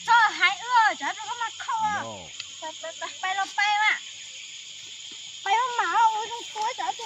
Txog hais wb, cov rau koj mas khau. Pais los pais mas, pais ua mas ua zoo kua cov.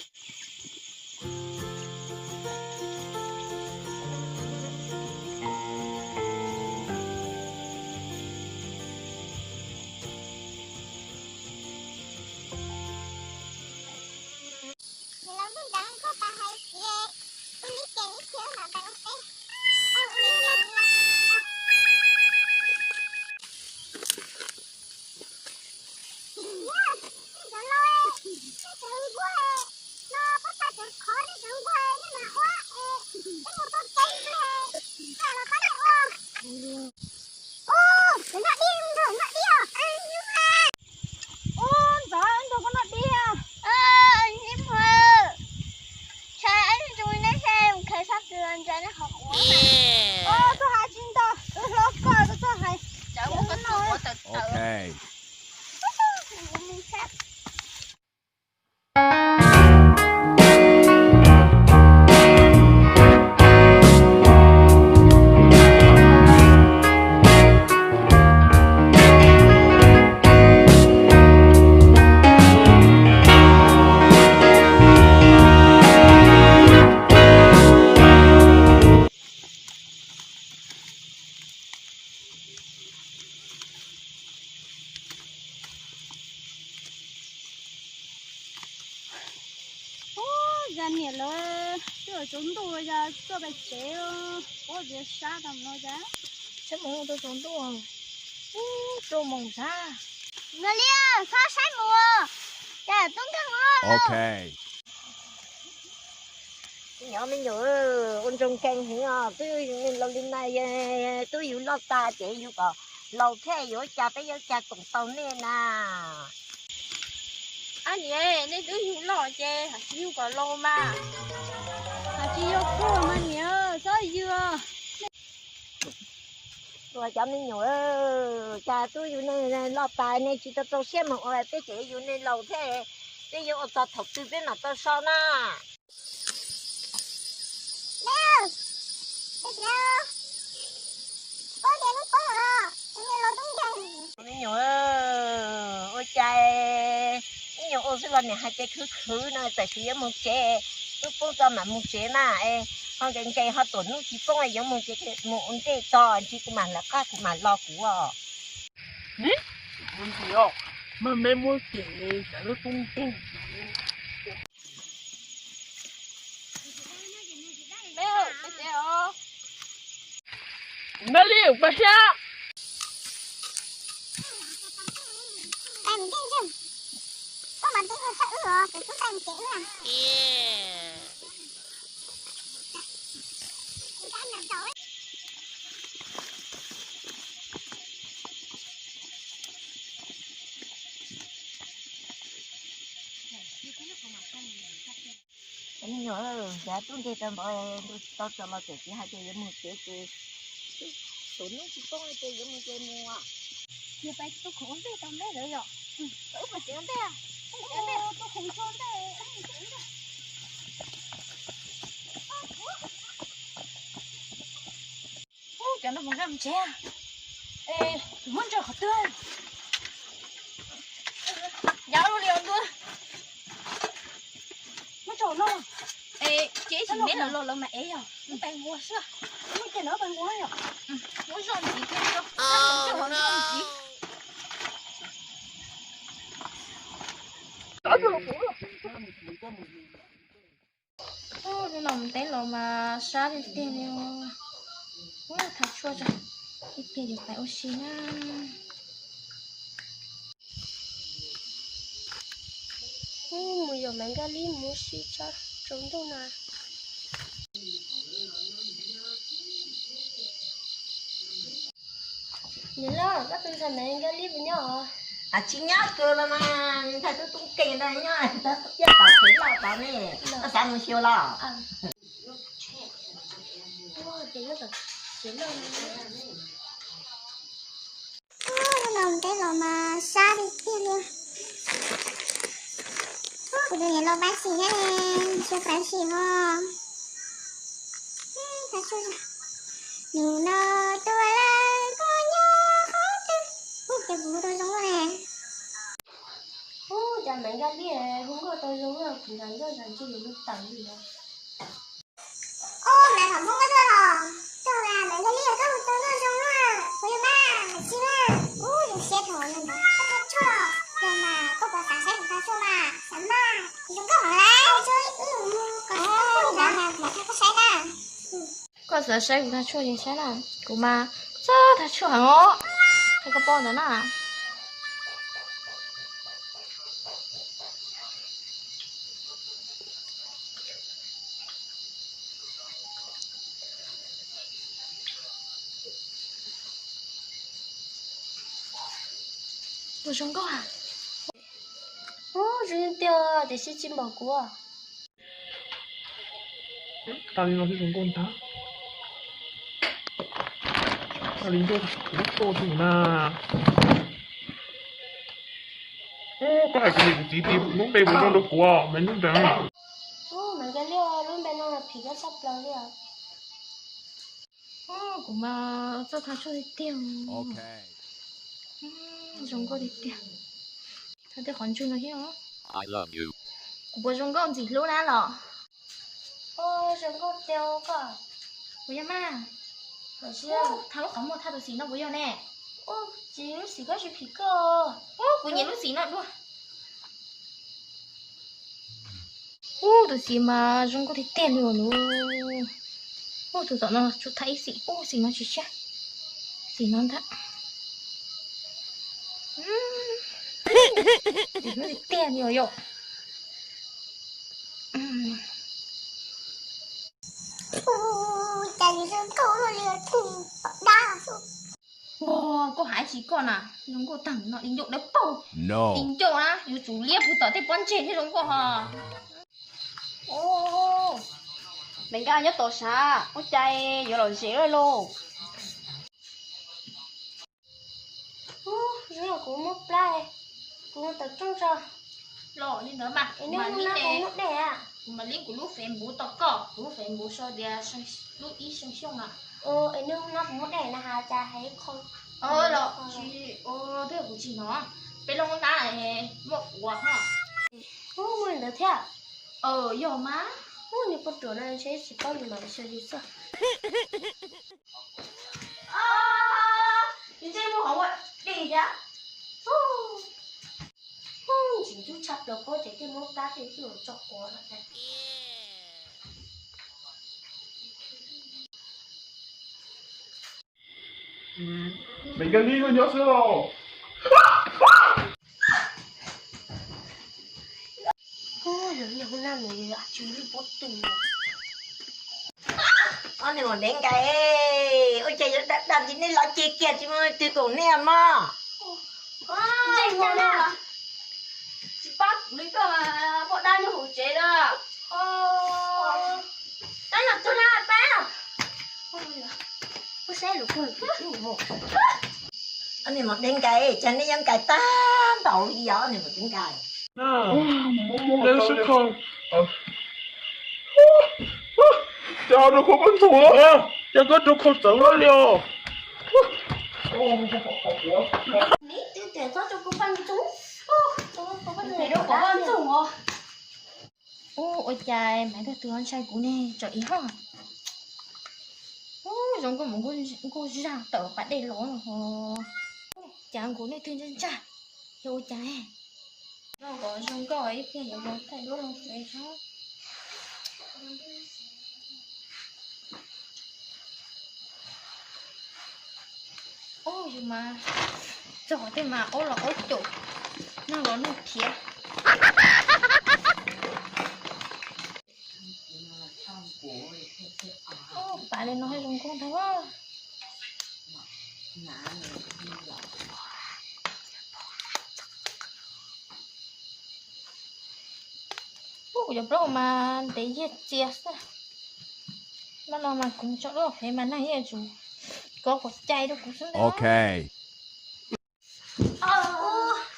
Ub, ntxov ntug koj noj dib. Ntshai ib ntsis nej se khaws sab twg ntshai nej qhov quav. Ub, txhob hais tsis ntau, wb hlob koj koj txhob hais. Cov ua koj txhob quav tawm tawm. Ub, yog niam lawv tuaj tsaus ntuj yog tuaj pem tsev, ua viav sab tau no cas. Saib mus tuaj tsaus ntuj, ub, tuaj mus sab. Nkawd liam txhob saib mus, cas tub nkeeg loj loj. Nyob me nyuam, ua ntsoog nkees heev os, twb yus laus li na, twb yus loj tas ces yus kom laus thiab, yuav ua cas peb yuav ua cas koom tau nej na. Ab niam, nej twb yug loj ces hais tsis yug kom laus mas, hais tsis yog puag mas niam, txhob yws. Ua cov me nyuam, cas twb yus loj tas nej tsis tau rau siab mus ua peb ces yus neeg laus thiab, peb yuav ua txog thaum twg peb mam tau so na. Me nyuam, ua cas ib nyuag ua xwb los niam hais tias khwv khwv no, txawm tsis yuav mus tsev, twb poob tso mam mus tsev mas, ho nkees nkees ho tuam hnub tsis poob yuav mus tsev, mus ua ntej tso, ntshe kuv mam lawv qab kuv mam los kuv os. Mas me muab cem, cas lub tub nkeeg. Npaj li, pab siab. Me nyuam, cas tub nkeeg tau npaum, tsis tau tso los txawm tsis hais tias yuav mus tsev ces, tuam hnub tsis poob ces yuav mus ces mus. Yog peb tub khoom ua ntej tau neb lawm yom? Wb mus tsev ua ntej, tus khoom tso ntej. Ub, cov no mus nqa mus tsev, es muab ntsaws qhov twg? Yav ua li os ntua. Muab tso no. Es ces ib sim neb los los lawv mam ev yog. Muab tais nquag xwb. Muab tais nquag yom. Muab zoj ntxiv thiab, zoj ntxiv. Hnub no mus teb los mas sab tiag tiag li. Ub, thav tshuaj tso, ib pliag yuav pais ua si na. Ub, mus yuav Maiv Nkaj Lib mus ua si tso, tsaus ntuj na. Niam loj, koj tus ntxhais Maiv Nkaj Lib puas nyob os? Tsis nyob kawg los mas, ntxhais tub tub nkeeg ntag, nyob tau tsev loj tod ne. Koj xav mus xyuas los? Hnub no teb los mas sab tiag tiag li. Kuv tus niam laus pab xim thiab ne, tsis pab xim ho. Nws no tuaj Kuv hu tau zoo ne. Ub, cas Maiv Nkaj Liaj hu nkauj tau zoo na, kuv nrog nkauj zag ntsej muag tawm li os. Ub, Maiv Nkaj Liaj hu nkauj tau zoo na, kuv yog mas, tsis mas. Ub, zoo siab thaum yog ntawd koj thaj tshuaj, yog mas koj puas xav saib kuv thaj tshuaj mas, xav mas, zoo nkauj heev lauj, koj saib na. Koj xav saib kuv thaj tshuaj ces saib na, kuv mas txawj thaj tshuaj heev os, qhia koj paub ntawd na. Tus zoo nkauj, ub, zoo tiag tiag tiam sis tsis npaum kuv. Tas li no thiaj zoo nkauj ntag. Tas li nkauj kuv muab tuaj tus na. Ub, koj hais kuv niam kuv txiv tias lub npe puas zoo rau kuv, Maiv Ntxoov Nrees. Ub, Maiv Nkaj Liaj, lub npe no phim koj tshaj plaws li os. Kuv mas txawj thaj tshuaj tiag tiag. Zoo nkauj tiag tiag. Thaj tej qhov ntswg no thiab os. Kuv puas zoo nkauj ntxim hlub na los? Zoo nkauj tiag koj. Puas yog mas? Thaj lub qhov muag thaj tus xim no puas yog ne? Tsis, lub xim koj tsis phim koj. Ub, kuv nyiam lub xim no dua. Ub, tus xim mas zoo nkauj tiag tiag li os. Ub, tus tom no tsum thaj ib xim. Ub, xim no tsis siab. Xim no ntag. Tiag tiag li os yom. Cas zoo nkauj luaj li, tom dab. Koj hais tsis koj na, zoo nkauj tag no di ncauj dawb paug. Di ncauj na yuav tsum liab puag tom tej pob ntseg thiaj zoo nkauj ho. Maiv Nkaj nyob tom sav, ua cas yuav lom zem lawm lauj? Ub, zoo kuv muab plab, kuv tawm rooj tso. Los li ntawd mas, kuv mam li, kuv mam li kuv lub Facebook tau koj, kuv lub Facebook sau tias lub ib Seej Xyooj na. Es nws no kuv muab dej na has cas hais qhov los tsis twb kuv tsis hnov. Peb lub nab muaj quav ho. Ub, muaj li ntawd thiab. Yog mas. Ub, nws poj ruam no ntshe tsis paub nws mam xyuas yus xwb. Ntsej muag hov ua dej thiab. Ntsim ntub tshaj plaws, paub tias tej muab plab tej twb tso quav lawm. Maiv Nkaj Liaj, koj nyob xwb los? Ob niag Maiv Nkaj, ua cas yuav dam dam li nej los ceg kiag tsis muaj leej twg koom nej mog? Tsis pab kuv li koj, muaj dab nyob hauv tsev lawm. Tab no tus na pab. Ob niag Maiv Nkaj, cas nej yuav nkais tag npaum li os, ob niag Maiv Nkaj. Ces ho rau khuav koj ntxoog, ces koj rau khuav txawv li os. Ub, ua cas Maiv Nkaj tus no ntshai kuv ne, tsam ib hov. Ub, zoo nkauj mus nkauj zaj tawm pas dej los no ho. Cas nkaus nej twb ntsaj ntsaj, yog ua cas? No kom zoo nkauj ib pliag yuav mus thaij lub loo fev tso. Ub, yus mas txog tej mas aub los aub caum, noj los noj khiav. Ub, pas li no zoo nkauj ntag. Ub, kuv cov plaub mas ntev yiag txias xwb. Hnub no mas kuv mus tso lub fev mas neeg yeej yuav tsum kov kom cai rau kuv xwb ntag.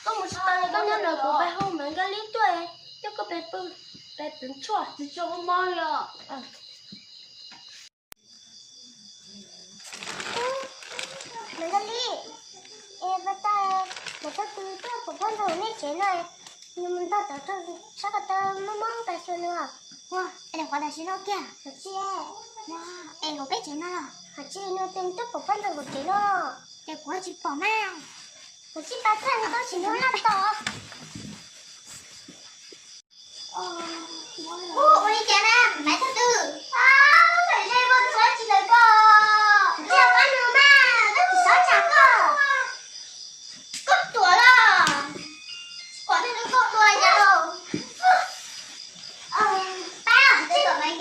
Koj mus tsis tau li, koj nyob ntawd kuv pais hu Maiv Nkaj Liaj tuaj, coj koj pais pw, pais pw tshuaj. Tsis tshua muaj mob li os. Maiv Nkaj Liaj, es pas tas Thaum twg tuaj pom phab ntawm nej tsev no, nws mus nto tod rau sab ko taw mob mob tas xyuas nws. Ua, es qhov tam sim no kiag. Es hauv peb tsev no los? Hais tsis li nws tias nws twb pom phab ntawm hauv tsev no. Ces kuv tsis pom mas. Kuv tsis pom thiab, nws tsis nyob laj tos. Ua li cas na, Maiv Thaj Twm? Ze ua txhua tsis ntawm koj, ntsia pab nws mas, koj tsis xav tsam koj. Koj tuam los, kom nej lub koj tua cas los. Pab, pab, pab, pab, pab.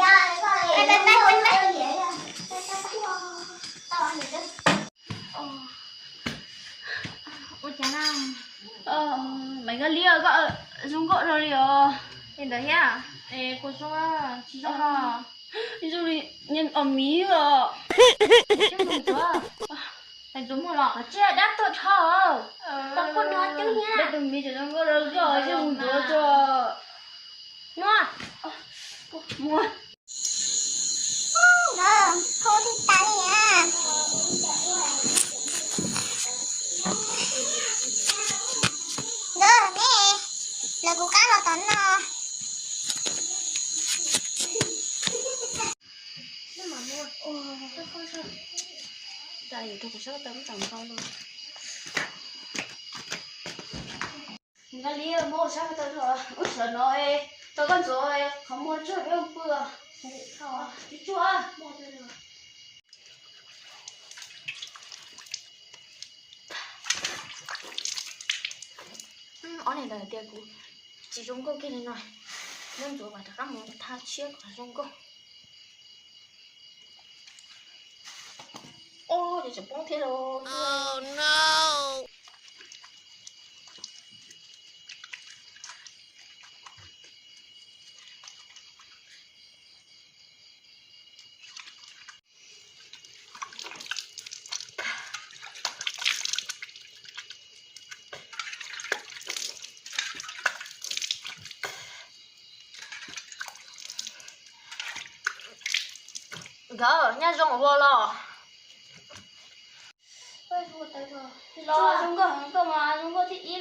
Ua cas na? Maiv Nkaj Liab, koj zoo nkauj dhau li os. Es ntawd thiab? Es kuv zoo, tsis zoo os. Zoo li niag os miv os. Ntxuav, ntxuav muag los? Tsis dab tuaj rho. Tau koj nua coob thiab. Peb tus miv tseem zoo nkauj dhau koj, yeej mus ntxuav tso. Nua. Muag. Nkawd hu tib tas li na. Nkawd ne, lawv kuv qab los tom no. Nkaj Liab, muab sab ko taw rau wb sawv no, rau koj ntxuav qhov muag tsuag peb ua pw. Tsuag tsuag. Ob niag ntawd tias kuv tsis zoo nkauj kiag li no, muab ntxuav mas rov qab mus thaj tshiab kom zoo nkauj. Ub, ces tseem poob thiab lauj. Nkawd nyob zoo ua los? Los zoo nkauj, nkauj mas zoo nkauj thib ib.